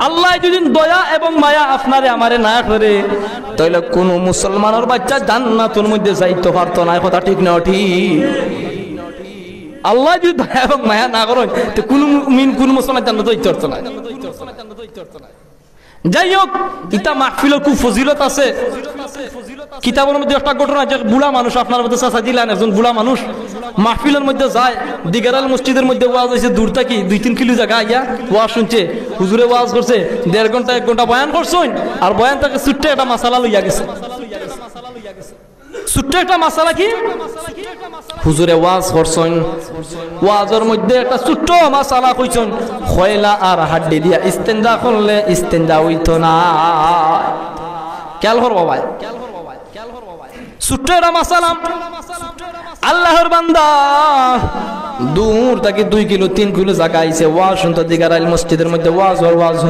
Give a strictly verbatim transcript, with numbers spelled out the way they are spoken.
আল্লায় যুদি দয়া এবং মায়া আপনারে আমারে না করে, তাইলে কুনু মুসলমানর বাইচ্চা জান্নাতর মধ্যে যাইতো পারতো নায়। কথা ঠিক না ঠিক? আল্লায় যুদি দয়া এবং মায়া না করইন, তে কুনু মুমিন, কুনু মুসলমান জান্নাতো যাইতো পারতো নায়। যাই হোক, ইতা মাহফিলর খুব ফজিলত আছে। কিতাবর মধ্যে একটা ঘটনা, যে বুড়া মানুষ, আপনারা মধ্যে চাচা দিলান, একজন বুড়া মানুষ মাহফিলর মধ্যে যায়, দিগারাইল মসজিদর মধ্যে ওয়াজ অইছে, দূর থাকি দুই তিন কিলো জাগা আইয়া ওয়াজ শুনছে। হুজুরে ওয়াজ করছে, দেড় ঘন্টা এক ঘন্টা বয়ান করছইন, আর বয়ান থাকি ছোট্ট একটা মাসালা লইয়া গেছে। ছোট্ট একটা মাসালা কি? হুজুরে ওয়াজ করছইন, ওয়াজর মধ্যে একটা ছোট্ট মাসালা কইছইন, কয়লা আর হাড্ডি দিয়া ইস্তেঞ্জা করলে ইস্তেঞ্জা অইতো না। খেয়াল করবা ভাই, ছোট্ট একটা মাসালা। আল্লাহর বান্দা দূর থাকি দুই কিলো তিন কিলো জাগা আইছে, ওয়াজ শুনতো, দিগারাইল মসজিদর মধ্যে ওয়াজ অর, ওয়াজ হুনা